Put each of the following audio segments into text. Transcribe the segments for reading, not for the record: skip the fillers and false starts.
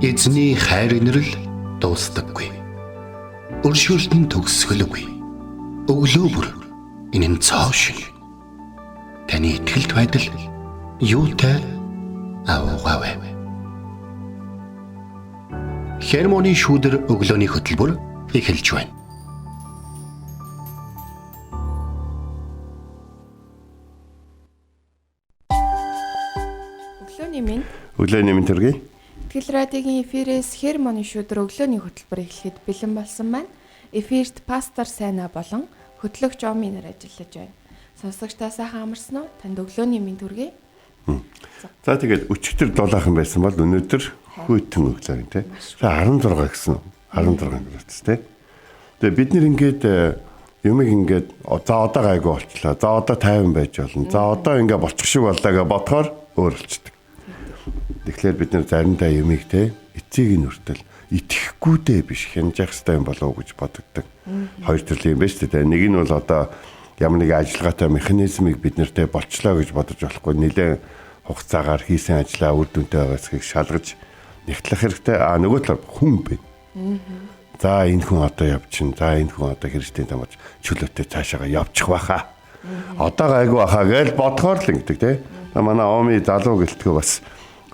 Эзний хайр инрэл дуустдаггүй. Өршөөлт нь төгсгөлгүй. Өглөө бүр энэ нь цоо шиг. Таны итгэлт байдал юутай аавгаавэ. Хермоны шүүдэр өглөөний хөтөлбөр эхэлж байна. Өглөөний мэнд. Өглөөний мэнд төргий. Итгэл радиогийн эфирээс Хермоны шүүдэр өглөөний хөтөлбөр эхлэхэд бэлэн болсон байна. Эфирт пастор Сайна болон хөтлөгч Оминор ажиллаж байна. Сонсогч та сайхан амарсан уу? Танд өглөөний мэнд төргий. За тэгээд өчигдөр дулаахан байсан бол өнөөдөр хүйтэн өглөө юм тий. За 16 гэсэн 16 градус тий. Тэгээд бид нэр ингээд юмыг ингээд за одоо гайгүй болчлаа. За одоо 50 байж болно. За одоо ингээд болчих шиг боллоо гэж бодохоор өөр болчдөг. Тэгэхээр бид нэр заримдаа юмыг те эцэг нь хүртэл итгэхгүйдээ биш хянаж явах хэрэгтэй юм болов уу гэж бодогддог. Хоёр төрлийн юм байна шүү дээ. Нэг нь бол одоо ямар нэгэн ажиллагаатай механизмыг бид нэртэй болчлоо гэж бодож болохгүй. Нэлээд хугацаагаар хийсэн ажлаа үр дүнтэй байгаа эсхийг шалгаж нэгтлэх хэрэгтэй. А нөгөө талаар хүн байна. За энэ хүн одоо явчихна. За энэ хүн одоо Христийн тамаж чөлөөтэй цаашаага явчих байхаа. Одоо гайгүй байхаа гэж бодохоор л ингэдэг те. Манай Оми залуу гэлтгөө бас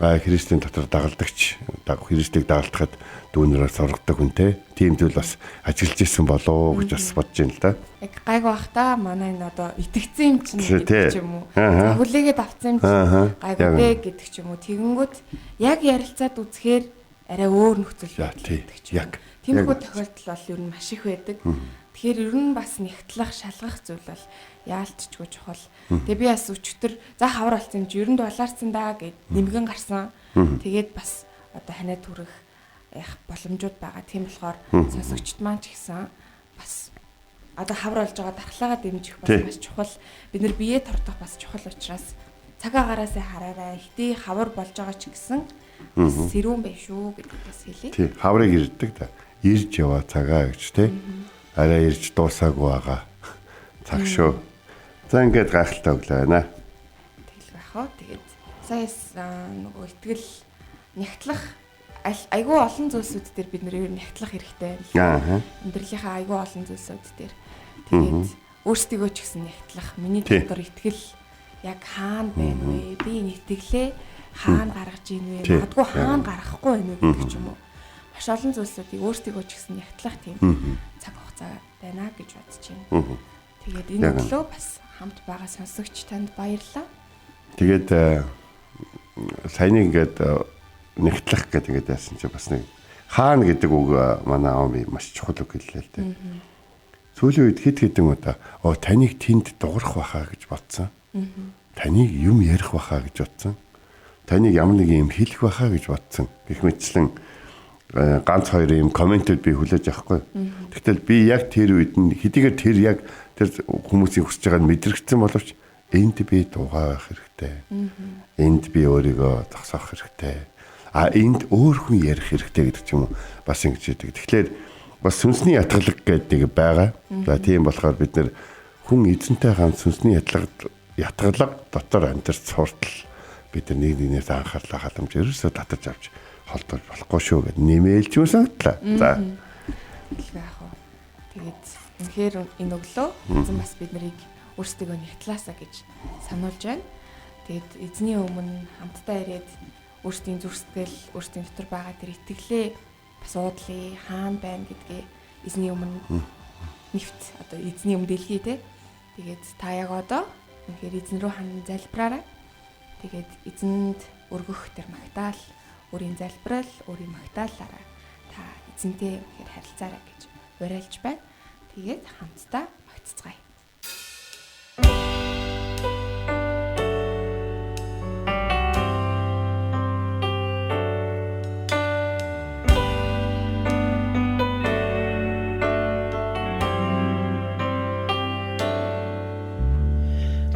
Христийн дотор дагалдагч, Христийг дагалдахад дүүнрээр сургадаг хүн те. Тийм зүйл бас ажиллаж исэн болов уу гэж бас бодож байна л да. Яг гайгүй бах та манай энэ одоо итгэцэн юм чинь гэдэг ч юм уу. Хүлээгээд авцсан юм чинь гайгүй дээ гэдэг ч юм уу. Тэгэнгүүт яг ярилцаад үзэхээр арай өөр нөхцөл байдаг ч юм. Тиймэрхүү тохиолдол бол ер нь маш их байдаг. Тэгэхээр ер нь бас нэгтлэх, шалгах зүйл бол яалтчгүй чухал. Тэгээ би бас өчтөр за хавар болсон юм чи ер нь дулаарсан даа гэд нэмгэн гарсан. Тэгээд бас одоо ханиад хүрэх яг боломжууд байгаа. Тийм болохоор сонсогчд маань ч гэсэн бас одоо хавар болж байгаа дархлаагаа дэмжих бас маш чухал. Бид нар биеэ тордох бас чухал учраас цаг агаараасаа хараарай. Гэтэ хавар болж байгаа ч гэсэн сэрүүн байх шүү гэдгийг бас хэлье. Тий, хаврыг ирдэг да. Ирж яваа цагаа гэж тий. Арай ирж дуусаагүй байгаа. Цаг шүү. За ингээд гайхалтай өглөө байна. Тэгэл байх уу. Тэгээд сая нөгөө итгэл нягтлах айгүй олон зүйлсүүд дээр бид нэр ер нь нягтлах хэрэгтэй байна. Амьдралынхаа айгүй олон зүйлсүүд дээр. Тэгээд өөрсдийгөө ч гэсэн нягтлах. Миний дотор итгэл яг хаана байна вэ? Би энэ итгэлээ хаана гаргаж ийн вэ? Магадгүй хаана гаргахгүй байна вэ гэдэг ч юм уу. Маш олон зүйлсүүдийг өөрсдийгөө ч гэсэн нягтлах тийм цаг хугацаа байна гэж бодож байна. Тэгээд энэ өглөө бас хамт байгаа сонсогч танд баярлалаа. Тэгээд саяны ингээд нэгтлэх гэдэг ингээд яасан чи бас нэг хаана гэдэг үг манай аав маш чухал үг гэлээ л дээ. Сүүлийн үед хэд хэдэн удаа таныг тэнд дуурах байхаа гэж бодсон. Таныг юм ярих байхаа гэж бодсон. Таныг ямар нэг юм хэлэх байхаа гэж бодсон. Гэх мэтчлэн ганц хоёр юм комментүүд би хүлээж авахгүй. Тэгтэл би яг тэр үед нь хэдийгээр тэр яг тэр хүмүүсийн хүсэж байгааг нь мэдрэгдсэн боловч энд би дугаа байх хэрэгтэй. Энд би өөрийгөө зогсоох хэрэгтэй. А энд өөр хүн ярих хэрэгтэй гэдэг ч юм уу бас ингэж хэлдэг. Тэгэхээр бас сүнсний ятгалаг гэдэг байгаа. За тийм болохоор бид нэр хүн эзэнтэй хамт сүнсний ятгалаг дотор амьдарч суртал бид нар нэг нэгнээс анхаарлаа халамж ерөөсөө татаж авч холдож болохгүй шүү гэд нэмээлч юм санагдлаа. За. Тэгэл байх уу. Тэгээд үнэхээр энэ өглөө эзэн бас бид нарыг өөрсдийгөө нэгтлаасаа гэж сануулж байна. Тэгээд эзний өмнө хамтдаа ирээд өөрсдийн зүрх сэтгэл, өөрсдийн дотор байгаа тэр итгэлээ бас уудлаа, хаана байна гэдгээ эзний өмнө нэвт одоо эзний өмнө дэлхий те. Тэгээд та яг одоо үнэхээр эзэн рүү хандан залбираарай. Тэгээд эзэнд өргөх тэр магтаал, өөрийн залбирал, өөрийн магтаалаараа та эзэнтэй үнэхээр харилцаарай гэж уриалж байна. Тэгээд хамтдаа магтцгаая.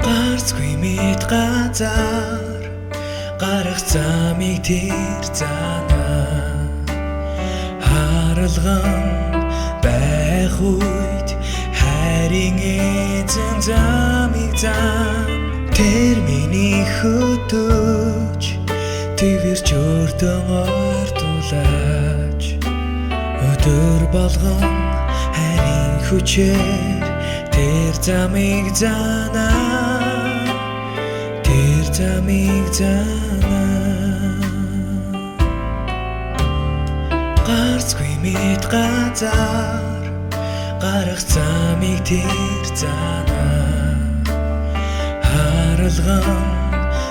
Гарцгүй мэд газар гарах замыг тэр занаа харалган байх үед хайрын эзэн замыг зан тэр миний хөтөж Тэвэрч өртөн ойр ойртуулаач. Өдөр болгон хайрын хүчээр тэр замыг занаа, тэр замыг занаа. Гарцгүй мэд газар гарах замыг тэр занаа. Харалган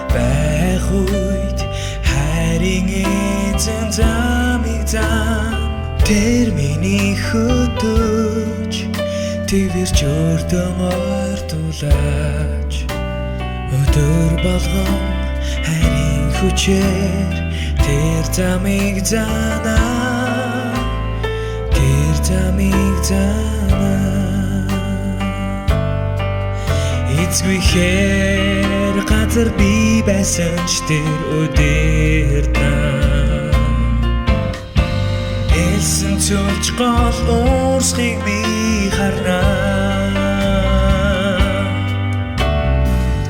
байх үед хайрын эзэн замыг зан. Тэр миний хөдөөж тэрч өртөн ойртуулаач. Өдөр болгон хайрын хүчээр тэр замыг занаа, тэр замыг занаа. Эцгүй хэр газар би байсан ч тэр өдөртөө элсэн цөлж гол уурсхийг би харна.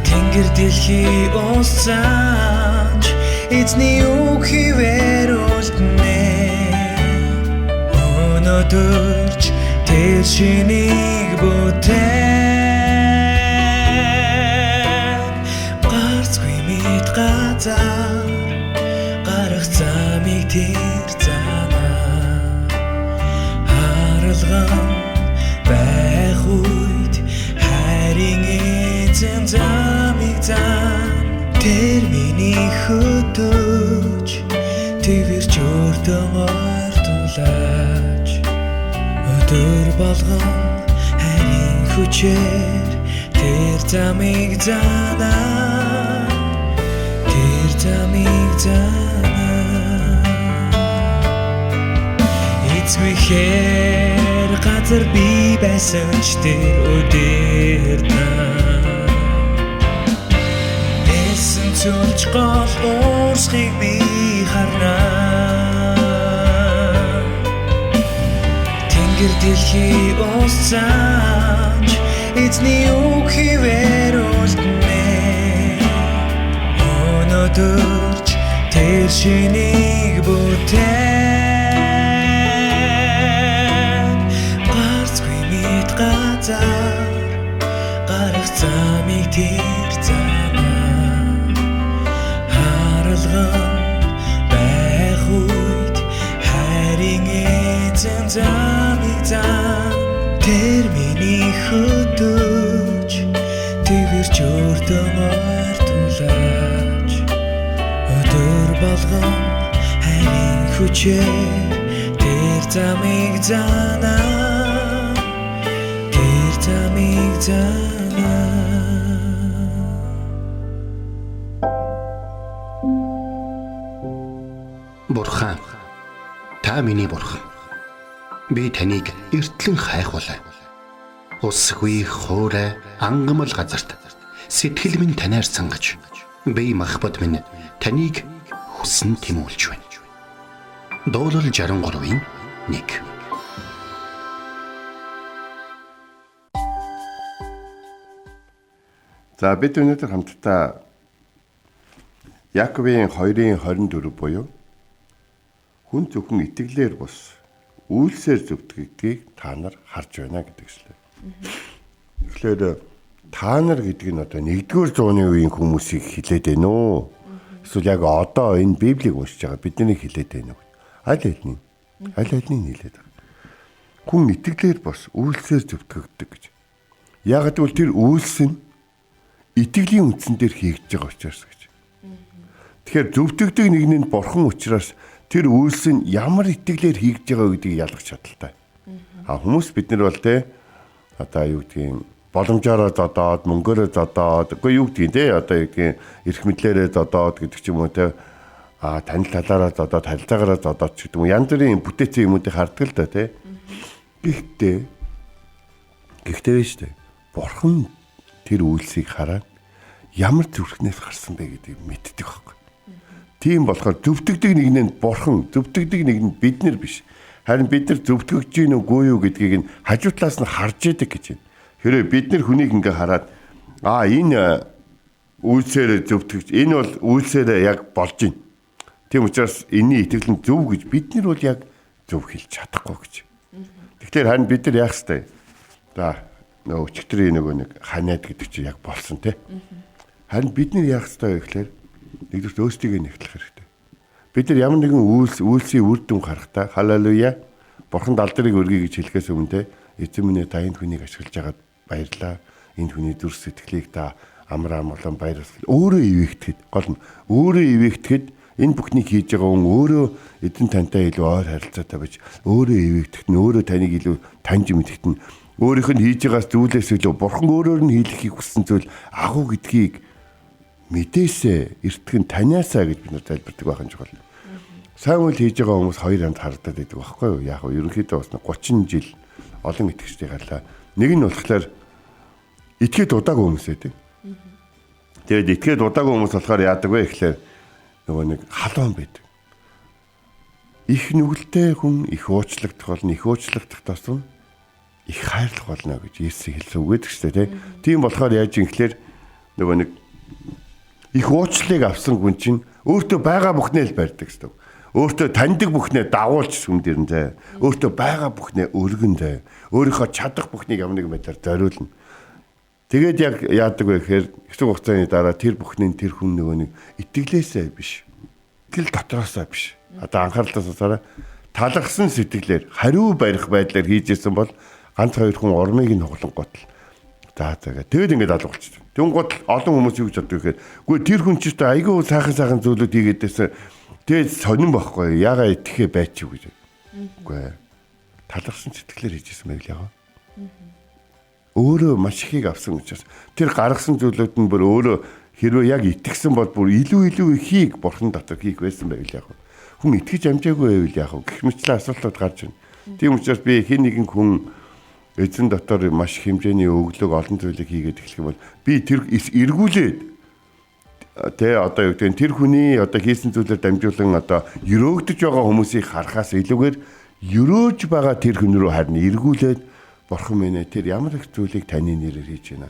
Тэнгэр дэлхий уулзаач эзний үг хിവэр үлдэнэ. Өнөөдөрч тэр шинийг бүтээн. Гарцгүй мэд газар гарах замыг тэр занаа. Харалган байх үед хайрын эзэн замыг зан. Тэр миний хөдөөж тэрч өртөн ойртуулаач. Өдөр болгон хайрын хүчээр тэр замыг занаа, тэр замыг занаа. Эцгүй хэр газар би байсан ч тэр өдөртөө элсэн цөлж гол уурсхийг би харна. Тэнгэр дэлхий уулзаач эзний үг хിവэр үлдэнэ. Өнөөдөрч тэр шинийг бүтээн. Гарцгүй мэд газар гарах замыг тэр занаа. Харалган байх үед хайрын эзэн замыг зан. Тэр миний хөдөөж тэрч өртөн ойртуулаач. Өдөр болгон хайрын хүчээр тэр замыг занаа, тэр замыг занаа. Бурхан, та миний бурхан. Би таныг эртлэн хайхвалаа. Усгүй хуурай ангамл газарт сэтгэл минь танаар сангаж, би махбат минь таныг хүсэн тэмүүлж байна. Дуулал 63-ийн 1. За бид өнөөдөр хамтдаа Яаковын 2:24 буюу хүн зөвхөн итгэлээр бус үйлсээр зөвтгөгдгийг та нар харж байна гэдэг эшлээ. Тэгэхээр та нар гэдэг нь одоо 1-р зууны үеийн хүмүүсийг хилээд байна уу? Эсвэл яг одоо энэ Библийг уншиж байгаа биднийг хилээд байна уу? Аль аль нь? Аль аль нь хилээд байгаа. Хүн итгэлээр бус үйлсээр зөвтгөгддөг гэж. Яг гэвэл тэр үйлс нь итгэлийн үндсэн дээр хийгдэж байгаа учраас гэж. Тэгэхээр зөвтгөгдөг нэгний нь бурхан учраас тэр үйлс нь ямар итгэлээр хийгдэж байгаа гэдгийг ялгах чадaltaй. А хүмүүс бид нар бол те одоо юу гэдгийг боломжоороо зодоод, мөнгөөрөө зодоод, үгүй юу гэдгийг те одоо юу гэдгийг эрх мэдлээрээ зодоод гэдэг ч юм уу те, а танил талаараа зодоод, харилцаагаараа зодоод ч гэдэг юм уу, янз бүрийн бүтээцэн юмнуудыг хардаг л да те. Гэхдээ биш үү? Бурхан тэр үйлсийг хараад ямар зүрхнээс гарсан бэ гэдгийг мэддэг байхгүй. Тийм болохоор зөвтгөдөг нэгнээ нь бурхан, зөвтгөдөг нэг нь бид нар биш. Харин бид нар зөвтгөгдөж гин үгүй юу гэдгийг нь хажуу талаас нь харж идэг гэж байна. Хэрвээ бид нар хүнийг ингээ хараад энэ үйлсээрээ зөвтгөж, энэ бол үйлсээрээ яг болж байна. Тийм учраас энэний итгэл нь зөв гэж бид нар бол яг зөв хэлж чадахгүй гэж. Тэгэхээр харин бид нар яах ёстой? За нөгөө өчигдрийн нөгөө нэг ханиад гэдэг чинь яг болсон тий. Харин бид нар яах ёстой вэ гэхээр нэгдүгээр өөрсдийгөө нэгтлэх хэрэгтэй. Бид нар ямар нэгэн үйлсийн үр дүн харахтаа халелуя Бурханд алдрыг өргөе гэж хэлэхээс өмнө те эзэн минь та энэ хүнийг ашиглаж байгаад баярлаа. Энэ хүний зүрх сэтгэлийг та амар амгалан баяр өөрөө ивэгдэхэд гол нь өөрөө ивэгдэхэд энэ бүхнийг хийж байгаа хүн өөрөө эзэн тантай илүү ойр харилцаатай байж өөрөө ивэгдэхэд нь өөрөө таныг илүү таньж мэдэхэд нь өөрийнх нь хийж байгаа зүйлээс илүү бурхан өөрөөр нь хийлгэхийг хүссэн зүйл агуу гэдгийг мэдээсээ эртгэн таниасаа гэж бид нар залбирдаг байх нь чухал. Сайн үйл хийж байгаа хүмүүс хоёр янз харагдаад байдаг байхгүй юу? Яг нь ерөнхийдөө бас 30 жил олон итгэгчдийг харлаа. Нэг нь болохоор итгээд удаагүй хүмүүс байдаг. Тэгээд итгээд удаагүй хүмүүс болохоор яадаг вэ гэхлээр нөгөө нэг халуун байдаг. Их нүгэлтэй хүн их уучлагдах болно, их уучлагдах тусам их хайрлах болно гэж Есүс хэлсэн үг гэдэг чинь тий. Тийм болохоор яаж юм гэхлээр нөгөө нэг их уучлалыг авсан хүн чинь өөртөө байгаа бүхнээ л барьдаг гэсэн. Өөртөө таньдаг бүхнээ дагуулж сүм дэрэн зэ. Өөртөө байгаа бүхнээ өргөн зэ. Өөрийнхөө чадах бүхнийг ямар нэгэн байдлаар зориулна. Тэгээд яг яадаг вэ гэхээр хэсэг хугацааны дараа тэр бүхний тэр хүн нөгөө нэг итгэлээсээ биш. Итгэл дотроосоо биш. Одоо анхаарлаа сонсоорой. Талархсан сэтгэлээр хариу барих байдлаар хийжсэн бол ганц хоёр хүн ормыг нь хуглангуут л за за гэ. Тэгээд ингээд алга болчихсон. Тэнгуут олон хүмүүс юу гэж боддог гэхээр үгүй тэр хүн ч гэсэн айгүй сайхан сайхан зүйлүүд хийгээд байсан. Тэгээд сонирн байхгүй. Ягаа итгэхээ байчих гэж. Үгүй. Талархсан сэтгэлээр хийжсэн байл ягаа. Өөрөө маш ихийг авсан учраас тэр гаргасан зүйлүүд нь бүр өөрөө хэрвээ яг итгэсэн бол бүр илүү илүү ихийг бурхан дотор хийх байсан байл яах вэ? Хүн итгэж амжаагүй байвал яах вэ? Гэх мэтлээ асуултууд гарч ирнэ. Тийм учраас би хэн нэгэн хүн эзэн дотор маш хэмжээний өглөөг олон зүйлийг хийгээд эхлэх юм бол би тэр эргүүлээд тэ одоо юу гэдэг нь тэр хүний одоо хийсэн зүйлээр дамжуулан одоо өрөөгдөж байгаа хүмүүсийг харахаас илүүгээр өрөөж байгаа тэр хүн рүү харин эргүүлээд бурхан минь ээ тэр ямар их зүйлийг таны нэрээр хийж байна.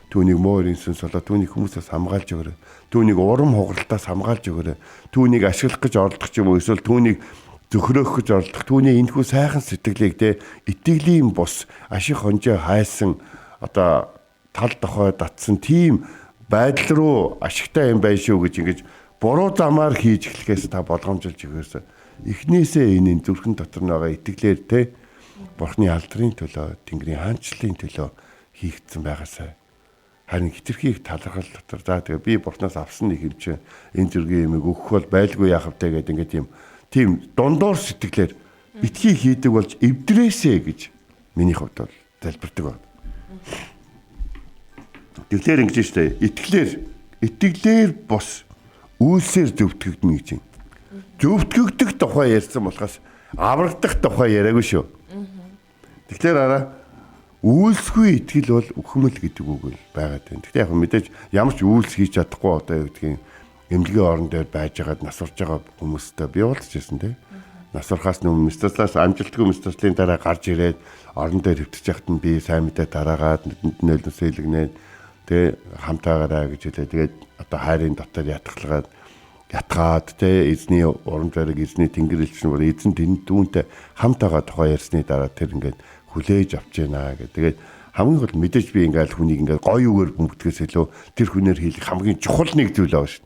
Түүнийг муу өрийн сүнс болоо түүнийг хүмүүсээс хамгаалж өгөөрэй. Түүнийг урам хугаралтаас хамгаалж өгөөрэй. Түүнийг ашиглах гэж оролдох ч юм уу эсвэл түүнийг зөхрөөх гэж оролдох түүний энэхүү сайхан сэтгэлийг те итгэлийн бус ашиг хонжоо хайсан одоо тал дохой татсан тийм байдал руу ашигтай юм байна шүү гэж ингэж буруу замаар хийж эхлэхээс та болгоомжилж өгөөсэй. Эхнээсээ энэ зүрхэн дотор нь байгаа итгэлээр те Бурхны алдрын төлөө, Тэнгэрийн хаанчлалын төлөө хийгдсэн байгаасай. Харин хитрхи их талархал дотор за тэгээ би Бурхнаас авсан нэг юм чинь энэ зэргийн юмыг өгөх бол байлгүй яах вэ гэдэг ингээд тийм дундуур сэтгэлээр битгий хийдэг болж эвдрээсэ гэж миний хувьд бол залбирдаг байна. Тэгэхээр ингэж штэ итгэлээр бус үйлсээр зөвтгөгдөнө гэж юм. Зөвтгөгдөх тухай ярьсан болохоос аврагдах тухай яриаггүй шүү. Тэгэхээр араа үйлсгүй итгэл бол үхмэл гэдэг үг л байгаад байна. Гэхдээ яг мэдээж ямар ч үйлс хийж чадахгүй одоо юу гэдгийг эмнэлгийн орон дээр байж байгаад нас урж байгаа хүмүүстэй би уулзч байсан тий. Нас урахаас өмнө мэс таслаас амжилтгүй мэс таслын дараа гарч ирээд орон дээр хэвтэж яхад нь би сайн мэдээ дараагаад нүдэнд нөлөөс илгнээд тэгээ хамтаагаараа гэж хэлээ. Тэгээд одоо хайрын дотор ятгахлагаад ятгаад тэ эзний урам зориг эзний тэнгэр элчин бүр эзэн тэнд түүнтэй хамт байгаа тухай ярьсны дараа тэр ингээд хүлээж авч байна гэх. Тэгээд хамгийн гол мэдээж би ингээд хүнийг ингээд гоё үгээр бөмбөгдөхөөс илүү тэр хүнээр хийх хамгийн чухал нэг зүйл байгаа шүү.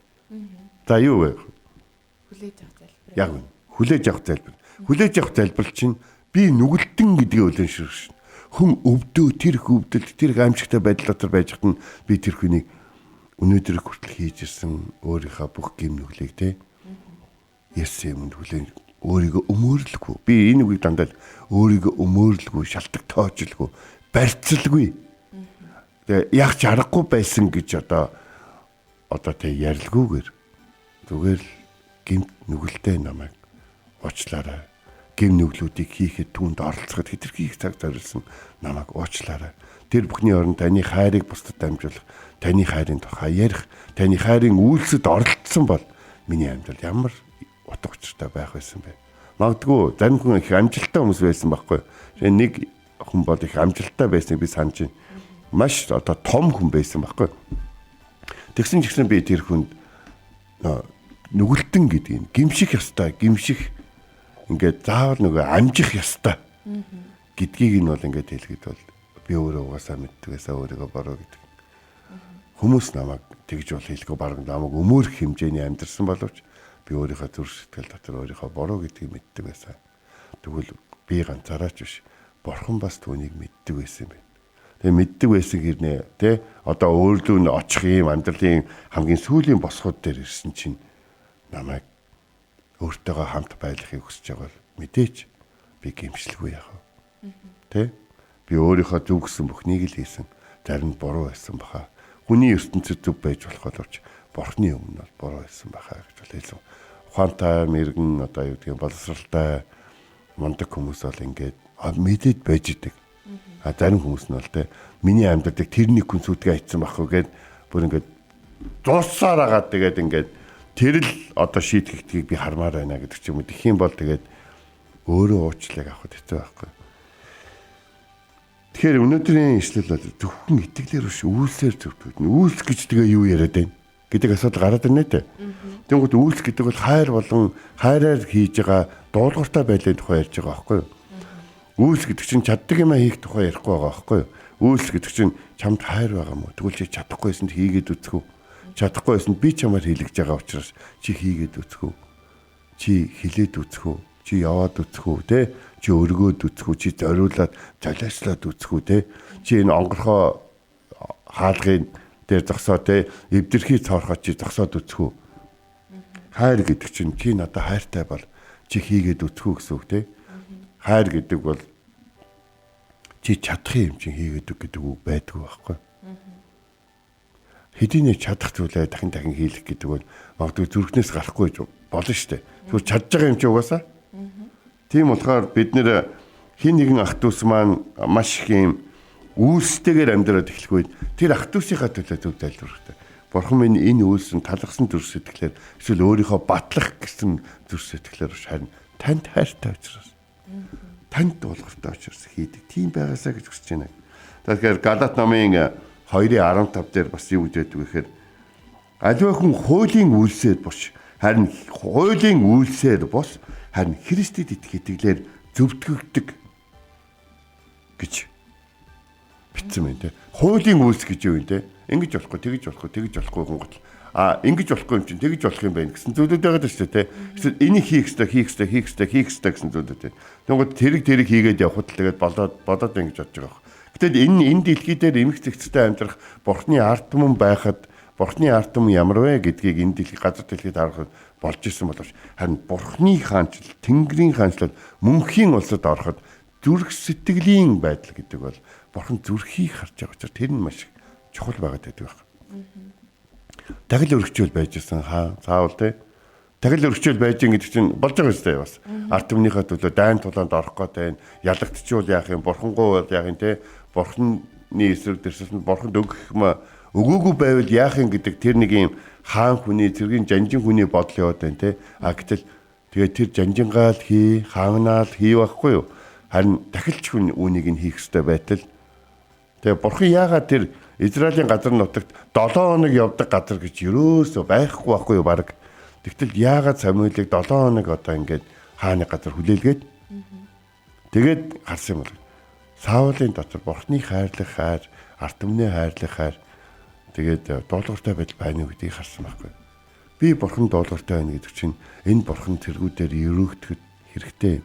За юу вэ? Хүлээж авах залбир. Яг үнэ. Хүлээж авах залбир. Хүлээж авах залбирал чинь би нүгэлтэн гэдгийг үлэн ширхшин. Хүн өвдөө тэр хөвдөлт тэр аимшигтай байдал дотор байж хат нь би тэр хүнийг өнөөдөр хүртэл хийж ирсэн өөрийнхөө бүх гим нүглийг те ярьсан юмд хүлээн өөрийгөө өмөөрлөхгүй. Би энэ үгийг дандаа өөрийгөө өмөөрлөгүй, шалтгаан тоочлгүй, барьцалгүй. Тэгээ яг ч аргагүй байсан гэж одоо тэ ярилгүйгээр зүгээр л гимт нүгэлтэй намайг уучлаарай. Гим нүглүүдийг хийхэд түүнд оролцоход хэтэрхий их цаг зориулсан намайг уучлаарай. Тэр бүхний оронд таны хайрыг бусдад дамжуулах, таны хайрын тухай ярих, таны хайрын үйлсэд оролцсон бол миний амьдрал ямар утга учиртай байх байсан бэ? Магадгүй зарим хүн их амжилттай хүмүүс байсан байхгүй. Нэг хүн бол их амжилттай байсныг би санаж байна. Маш одоо том хүн байсан байхгүй. Тэгсэн ч гэсэн би тэр хүнд Нүгэлтэн гэдэг нь гимших ёстой, гимших ингээд заавал нөгөө амжих ёстой гэдгийг нь бол ингээд хэлэхэд бол би өөрөө угаасаа мэддэг байсаа өөрийгөө буруу гэдэг. Хүмүүс намайг тэгж бол хэлэхгүй бараг намайг өмөөрөх хэмжээний амьдарсан боловч би өөрийнхөө зүрх сэтгэл дотор өөрийнхөө буруу гэдгийг мэддэг байсан. Тэгвэл би ганцаараа ч биш. Бурхан бас түүнийг мэддэг байсан юм байна. Тэгээ мэддэг байсан хэрнээ тэ одоо өөрлөө нь очих юм амьдралын хамгийн сүүлийн босгууд дээр ирсэн чинь намайг өөртөөгөө хамт байлгахыг хүсэж байгаа бол мэдээч би гимшлгүй яах вэ? Тэ? Би өөрийнхөө зөв гэсэн бүхнийг л хийсэн. Зарим нь буруу байсан баха. Хүний ертөнцид зөв байж болох боловч Бурхны өмнө бол буруу байсан баха гэж бол хэлсэн. Ухаантай, мэрэгэн одоо юу гэдгийг боловсралтай мундаг хүмүүс бол ингээд мэдээд байж идэг. А зарим хүмүүс нь бол тэ миний амьдралыг тэр нэг хүн сүдгээ айцсан байхгүй гээд бүр ингээд зурсаар агаад тэгээд ингээд тэр л одоо шийтгэхдгийг би хармаар байна гэдэг ч юм уу. Тэгэх юм бол тэгээд өөрөө уучлалыг авахд хэцүү байхгүй. Тэгэхээр өнөөдрийн ишлэл бол зөвхөн итгэлээр биш үйлсээр зөвтгөх. Үйлс гэж тэгээ юу яриад байна гэдэг асуудал гараад ирнэ тэ. Тэнгүүт үйлс гэдэг бол хайр болон хайраар хийж байгаа дуулууртай байдлын тухай ярьж байгаа байхгүй юу? Үйлс гэдэг чинь чаддаг юмаа хийх тухай ярихгүй байгаа байхгүй юу? Үйлс гэдэг чинь чамд хайр байгаа мó? Тэгвэл чи чадахгүй байсанд хийгээд үзэх үү? Чадахгүй байсанд би чамаар хийлгэж байгаа учраас чи хийгээд үзэх үү? Чи хилээд үзэх үү? Чи яваад үзэх үү, тэ? Чи өргөөд үзэх үү? Чи зориулаад золиослоод үзэх үү, тэ? Чи энэ онгорхоо хаалгын дээр зогсоо, тэ? Эвдэрхий цоорхоо чи зогсоод үзэх үү? Хайр гэдэг чинь чи надад хайртай бол чи хийгээд үзэх үү гэсэн үг, тэ? Хайр гэдэг бол чи чадах юм чинь хийгээд үг гэдэг үг байдгүй байхгүй. Хэдийнэ чадах зүйлээ дахин дахин хийлэх гэдэг бол магадгүй зүрхнээс гарахгүй болно шүү дээ. Тэгвэл чадж байгаа юм чи угаасаа. Тийм болохоор бид нэр хин нэгэн ах дүүс маань маш их юм үйлстэйгээр амьдраад эхлэх үед тэр ах дүүсийнхаа төлөө зөв залбирах хэрэгтэй. Бурхан минь энэ үйлс нь талархсан зүрх сэтгэлээр эсвэл өөрийнхөө батлах гэсэн зүрх сэтгэлээр биш харин танд хайртай учраас танд дуулууртай учраас хийдэг. Тийм байгаасаа гэж хүсэж байна. Тэгэхээр Галат номын 2:15 дээр бас юу гэж байдаг вэ гэхээр аливаа хүн хуулийн үйлсээр бус харин хуулийн үйлсээр бус харин Христэд итгэх итгэлээр зөвтгөгддөг гэж бичсэн байна те. Хуулийн үйлс гэж юу юм те? Ингэж болохгүй, тэгж болохгүй, тэгж болохгүй гонгот. А ингэж болохгүй юм чинь тэгж болох юм байна гэсэн зүйлүүд байгаа шүү дээ те. Эсвэл энийг хийх ёстой, хийх ёстой, хийх ёстой, хийх ёстой гэсэн зүйлүүд те. Тэнгууд тэрэг хийгээд явхад л тэгээд болоод ингэж бодож байгаа. Гэтэл энэ дэлхий дээр эмх зэгцтэй амьдрах Бурхны ард түмэн байхад Бурхны ард түмэн ямар вэ гэдгийг энэ дэлхий газар дэлхийд харахад болж исэн боловч харин Бурхны хаанчлал, Тэнгэрийн хаанчлал мөнхийн улсад ороход зүрх сэтгэлийн байдал гэдэг бол Бурхан зүрхийг харж байгаа учраас тэр нь маш чухал байгаад байдаг байх. Тагил өргөчөөл байж исэн хаа заавал те. Тагил өргөчөөл байж гин гэдэг чинь болж байгаа юм бас. Ард түмнийхээ төлөө дайн тулаанд орох гээд байна. Ялагдчихвал яах юм, бурхангуу бол яах юм те. Бурханы эсрэг дэрсэлтэнд бурханд өгөх юм өгөөгүй байвал яах юм гэдэг тэр нэг юм хаан хүний цэргийн жанжин хүний бодол яваад байна те. А гэтэл тэгээ тэр жанжингаал хий, хаанаал хий байхгүй юу? Харин тахилч хүн үүнийг нь хийх ёстой байтал. Тэгээ бурхан яагаад тэр Израилийн газар нутагт 7 хоног явдаг газар гэж ерөөсөө байхгүй байхгүй юу баг. Тэгтэл яагаад Самуэлийг 7 хоног одоо ингээд хааны газар хүлээлгээд тэгээд харсан юм бол Саулын дотор бурхны хайрлах хайр, ард түмний хайрлах хайр тэгээд дуулууртай байдал байна уу гэдгийг харсан байхгүй. Би бурхан дуулууртай байна гэдэг чинь энэ бурхан тэргүүдээр өрөөгдөхөд хэрэгтэй.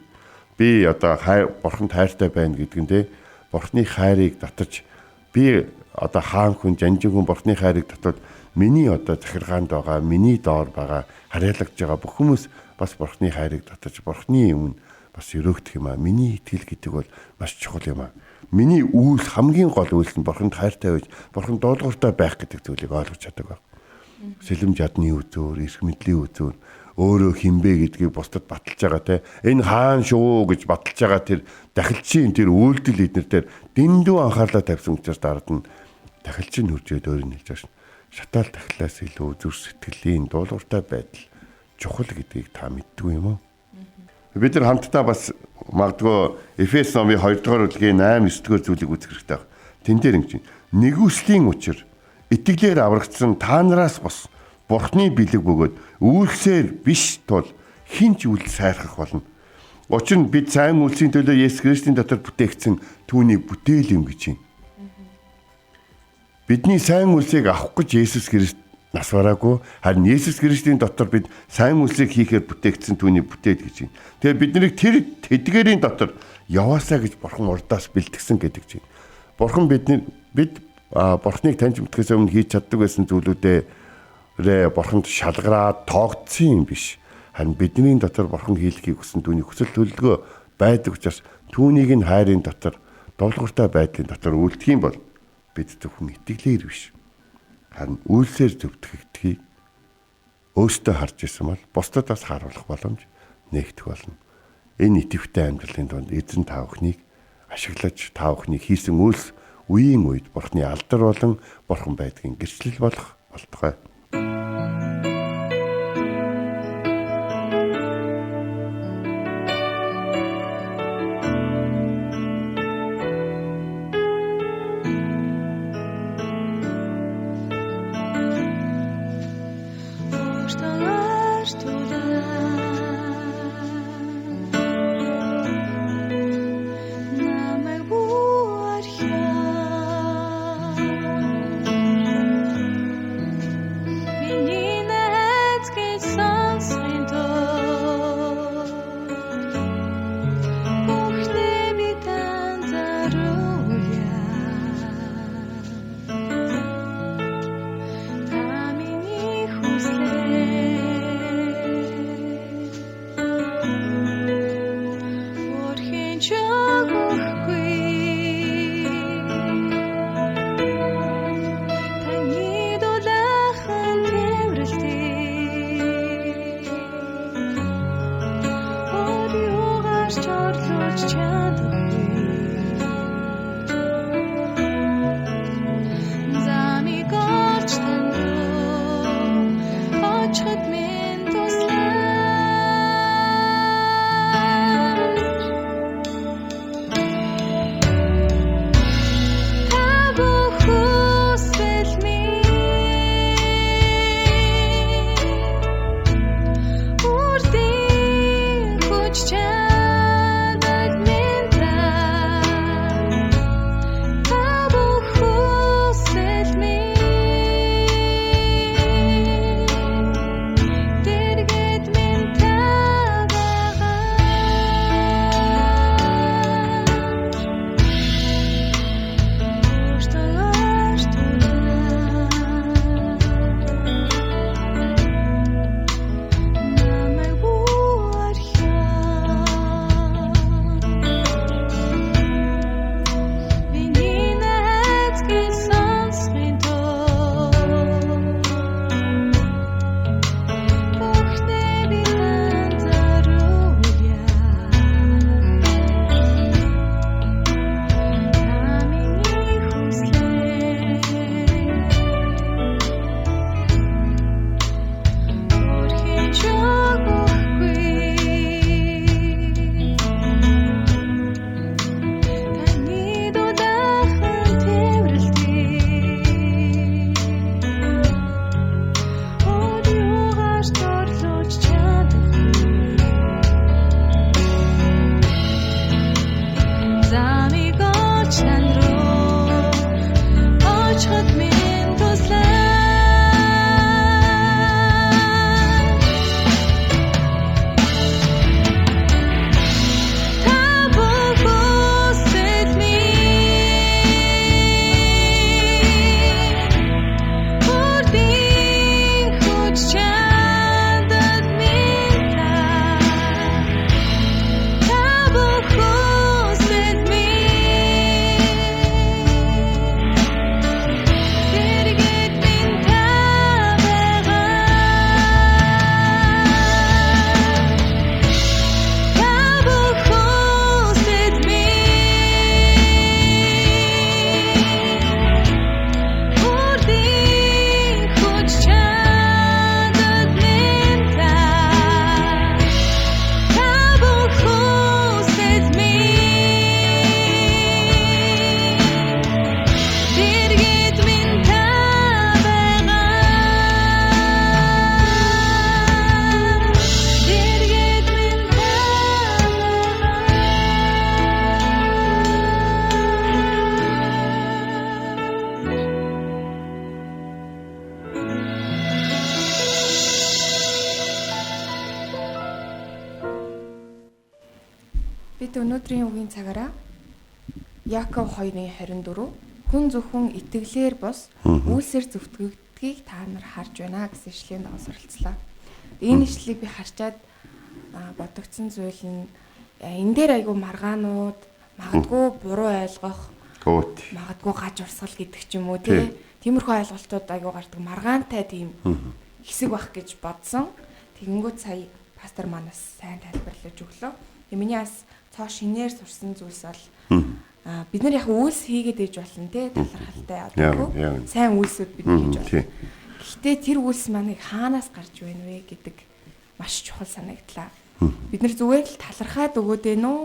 Би одоо бурханд хайртай байна гэдэг нь те бурхны хайрыг татаж би одоо хаан хүн, жанжин хүн бурхны хайрыг татвал миний одоо захиргаанд байгаа, миний доор байгаа, харьяалагдж байгаа бүх хүмүүс бас бурхны хайрыг татаж бурхны өмнө бас өрөөгдөх юм аа. Миний итгэл гэдэг бол маш чухал юм аа. Миний үйл хамгийн гол үйлс нь бурханд хайртай байж, бурхан дуулууртай байх гэдэг зүйлийг ойлгож чаддаг байх. Сэлэм жадны үзүүр, эрх мэдлийн үзүүр, өөрөө хинбэ гэдгийг бусдад баталж байгаа те. Энэ хаан шүү гэж баталж байгаа тэр дахилчийн тэр үйлдэл эднэр дээр дэндүү анхаарлаа тавьсан учраас дараад нь дахилчин хуржээд өөр нь хэлж байгаа шин. Шатаал дахлаас илүү зүрх сэтгэлийн дуулууртай байдал чухал гэдгийг та мэддгүй юм уу? Бид нар хамтдаа бас магадгүй Эфес номын 2 дугаар бүлгийн 8 9 дугаар зүйлийг үзэх хэрэгтэй байна. Тэн дээр ингэж нэгүслийн учир итгэлээр аврагдсан та нараас бос Бурхны бэлэг бөгөөд үйлсээр биш тул хэн ч үйл сайрхах болно. Учир нь бид сайн үйлсийн төлөө Есүс Христийн дотор бүтээгдсэн түүний бүтээл юм гэж юм. Бидний сайн үйлсийг авах гэж Есүс Христ нас бараагүй, харин Есүс Христийн дотор бид сайн үйлсийг хийхээр бүтээгдсэн түүний бүтээл гэж юм. Тэгэхээр бид нарыг тэр тэдгээрийн дотор яваасаа гэж Бурхан урдаас бэлтгэсэн гэдэг чинь. Бурхан бидний бид Бурханыг таньж мэдхээс өмнө хийж чаддаг байсан зүйлүүдээ Бурханд шалгараад тоогдсон юм биш. Харин бидний дотор Бурхан хийлгэхийг хүсэн түүний хүсэл төлөвлөгөө байдаг учраас түүнийг нь хайрын дотор довлогортой байдлын дотор үлдэх юм бол бид зөвхөн итгэлээр биш. Харин үйлсээр зөвтгөгдөхийг өөртөө харж исэн бол бусдад бас харуулах боломж нээгдэх болно. Энэ идэвхтэй амьдралын дунд эзэн та бүхнийг ашиглаж та бүхний хийсэн үйлс үеийн үед Бурхны алдар болон Бурхан байдгийн гэрчлэл болох болтугай. Та миний хүслээ. Бид өнөөдрийн үгийн цагаараа Яков 2:24 хүн зөвхөн итгэлээр бос үйлсээр зөвтгөгдгийг та нар харж байна гэсэн ишлэлийн дагуу суралцлаа. Энэ ишлэлийг би харчаад бодогдсон зүйл нь энэ дээр айгүй маргаанууд, магадгүй буруу ойлгох, магадгүй гаж урсгал гэдэг ч юм уу тий. Тиймэрхүү ойлголтууд айгүй гардаг. Маргаантай тийм хэсэг байх гэж бодсон. Тэгэнгүүт сая пастор манаас сайн тайлбарлаж өглөө. Тэгээ миний бас цоо шинээр сурсан зүйлс бол бид нар яг үйлс хийгээд ээж болно те, талархалтай одоо сайн үйлсүүд бид хийж болно. Гэхдээ тэр үйлс маань хаанаас гарч байна вэ гэдэг маш чухал санагдлаа. Бид нар зүгээр л талархаад өгөөд ээ нүү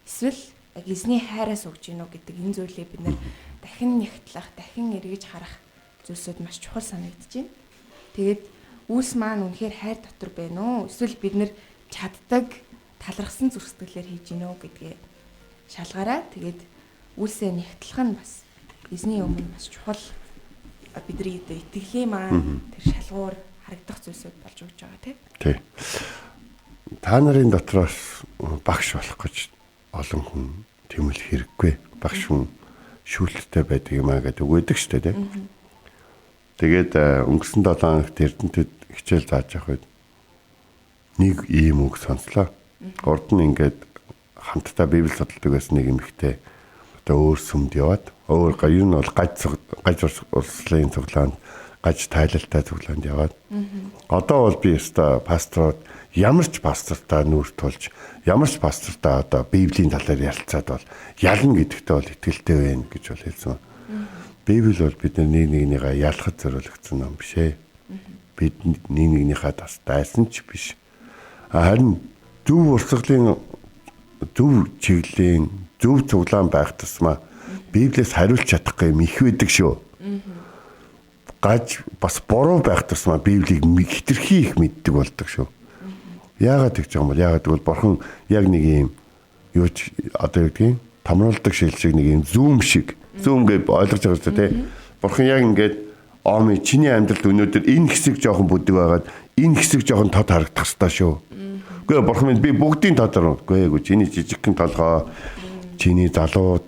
эсвэл яг эзний хайраас өгж гинүү гэдэг энэ зүйлийг бид нар дахин нягтлах, дахин эргэж харах зүйлсүүд маш чухал санагдаж байна. Тэгээд үйлс маань үнэхээр хайр дотор байна уу? Эсвэл бид нар чаддаг талархсан зүрх сэтгэлээр хийж гинүү гэдгээ шалгаарай. Тэгээд үйлсээ нягтлах нь бас эзний өмнө бас чухал, бидний итгэлийн маань тэр шалгуур харагдах зүйлсүүд болж өгч байгаа тий. Тий. Та нарын дотроос багш болох гэж олон хүн тэмэл хэрэггүй. Багш хүн шүүлттэй байдаг юм аа гэдэг үг өгдөг шүү дээ тий. Тэгээд өнгөрсөн 7 хоногт Эрдэнэтэд хичээл зааж явах үед нэг ийм үг сонслоо. Урд нь ингээд хамтдаа Библи судалдаг байсан нэг эмэгтэй одоо өөр сүмд яваад, өөр ер нь бол гаж урсгалын цуглаанд, гаж тайлалтай цуглаанд яваад. Одоо бол би өстой пасторууд ямар ч пастортай нүүр тулж, ямар ч пастортай одоо Библийн талаар ярилцаад бол ялна гэдэгтээ бол итгэлтэй байна гэж бол хэлсэн. Библи бол бид нэг нэгнийгээ ялахад зориулагдсан ном биш ээ. Бид нэг нэгнийхээ тас дайсан ч биш. Харин зөв урсгалын, зөв чиглэлийн, зөв цуглаан байх тусмаа Библиэс хариулж чадахгүй юм их байдаг шүү. Гаж бас буруу байх тусмаа Библийг хэтэрхий их мэддэг болдог шүү. Яагаад тэгж байгаа юм бол? Яагаад гэвэл бурхан яг нэг юм юу ч одоо юу гэдгийг томруулдаг шил шиг нэг юм зүүм шиг. Зүүм гэж ойлгож байгаа шүү дээ. Бурхан яг ингээд ооми чиний амьдралд өнөөдөр энэ хэсэг жоохон бүдэг байгаад энэ хэсэг жоохон тод харагдах ёстой шүү. Үгүй бурхан минь би бүгдийн тод харна. Үгүй ээ чиний жижигхэн толгой, чиний залуу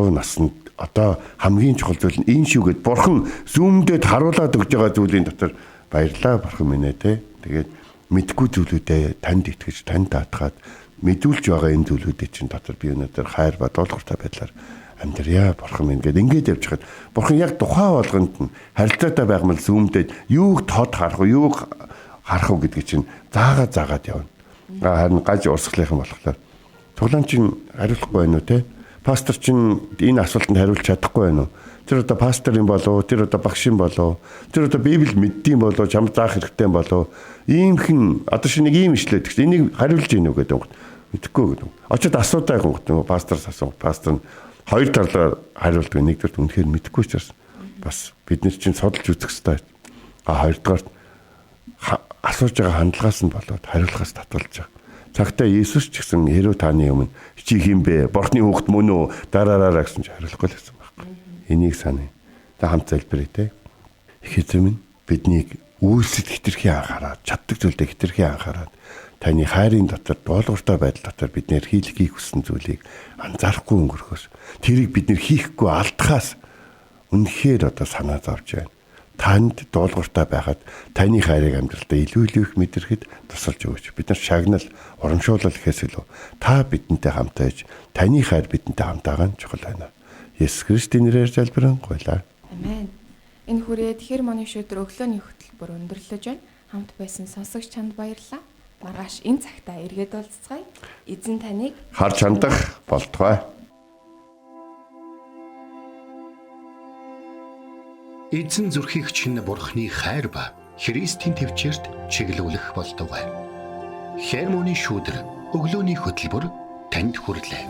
наснд одоо хамгийн чухал зүйл нь энэ шүү гэд бурхан зүүмдээд харуулад өгж байгаа зүйлийн дотор баярлалаа бурхан минь ээ те. Тэгээд мэдгүй зүйлүүдээ танд итгэж, танд даатгаад мэдүүлж байгаа энэ зүйлүүдийн чинь дотор би өнөөдөр хайр ба дуулууртай байдлаар амьдрья бурхан минь гэд ингээд явж хаад бурхан яг тухайн болгонд нь харилцаатай байгмал зүүмдээд юуг тод харах уу, юуг харах уу гэдгийг чинь заагаад явна. Харин гаж урсгалынхан болохоор цуглаан чинь хариулахгүй байна уу те? Пастор чинь энэ асуултанд хариулж чадахгүй байна уу? Тэр одоо пастор юм болов, тэр одоо багш юм болов, тэр одоо Библи мэддэм болов, чамд заах хэрэгтэй юм болов. Иймхэн одоо шинэ нэг ийм ишлээд гэсэн. Энийг хариулж гинүү гэдэг юм. Мэдэхгүй гэдэг. Очоод асуудаг юм. Нөгөө пастораас асуу. Пастор нь хоёр талаар хариулдаг. Нэгдүгээрт үнэхээр мэдэхгүй учраас бас бид нар чинь судалж үзэх хэрэгтэй. А хоёрдугаарт асууж байгаа хандлагаас нь болоод хариулахаас татгалж байгаа. Цагтаа Иесус ч гэсэн хэрүү таны өмнө чи хин бэ? Бурхны хүүхэд мөн үү? Дараараа гэсэн чи хариулахгүй л гэсэн байхгүй. Энийг саная. Та хамт залбирая те. Их эзэн минь биднийг үйлсэд хэтэрхий анхаарат, чаддаг зүйлдээ хэтэрхий анхаарат, таны хайрын дотор, дуулууртай байдал дотор бид нэр хийх хүссэн зүйлийг анзаарахгүй өнгөрөхөөс, тэрийг бид нэр хийхгүй алдахаас үнэхээр одоо санаа зовж байна. Танд дуулууртай байхад таны хайрыг амьдралдаа илүү илүү их мэдрэхэд тусалж өгөөч. Бид нар шагнал, урамшуулал гэхээс илүү та бидэнтэй хамт байж, таны хайр бидэнтэй хамт байгаа нь чухал байна. Есүс Христийн нэрээр залбирanгуйлаа. Амен. Энэ хүрээд Хермоны шүдэр өглөөний хөтөлбөр өндөрлөж байна. Хамт байсан сонсогч чанд баярлалаа. Маргааш энэ цагтаа эргээд уулзцгаая. Эзэн таныг харж хандах болтугай. Эзэн зүрхийг чинь Бурхны хайр ба Христийн төвчөрт чиглүүлэх болтугай. Хермоны шүүдэр өглөөний хөтөлбөр танд хүрэлээ.